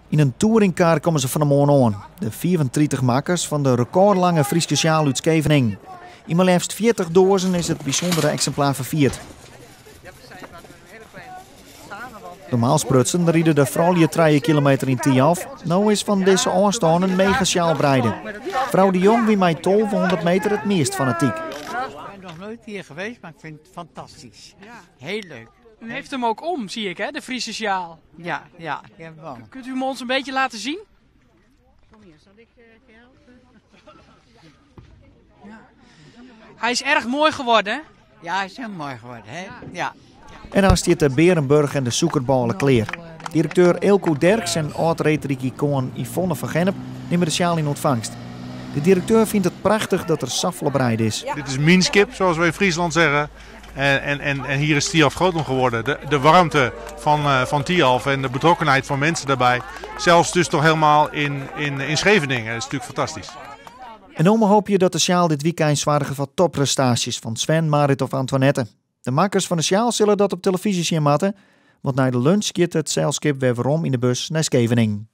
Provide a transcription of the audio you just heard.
Yn in touringcar komme se fan 'e moarn oan, de 35 makkers fan de rekôrlange Fryske sjaal út Skeveningen. Yn mar leafst 40 doazen is it bysûndere eksimplaar ferfierd. Normaal sprutsen ride de froulju 3 kilometer yn Thialf. No is fan dizze ôfstân in megasjaal breide. Frou de Jong wie mei 1200 meter it meast fanatyk. Ik ben nog nooit hier geweest, maar ik vind het fantastisch. Heel leuk. U heeft hem ook om, zie ik, hè? De Friese sjaal. Ja, ik heb hem om. Kunt u hem ons een beetje laten zien? Kom hier, zal ik je helpen? Ja. Hij is erg mooi geworden, hè? Ja, hij is heel mooi geworden, hè? Ja. En dan stiet de Bearenburch en de sûkerbôle klear. Direkteur Eelco Derks en âld-reedrydikoan Yvonne van Gennip nimme de sjaal yn ûntfangst. De direkteur fynt it prachtich dat der safolle breide is. Dit is mienskip, zoals we in Friesland zeggen. En hier is Thialf groot om geworden. De warmte van Thialf en de betrokkenheid van mensen daarbij. Zelfs dus toch helemaal in Scheveningen. Dat is natuurlijk fantastisch. En no hoopje dat de sjaal dit wykein soarget foar topprestaasjes fan Sven, Marit of Antoinette. De makkers fan de sjaal sille dat op televyzje sjen moatte, want nei de lunch giet it selskip wer werom yn de bus nei Skeveningen.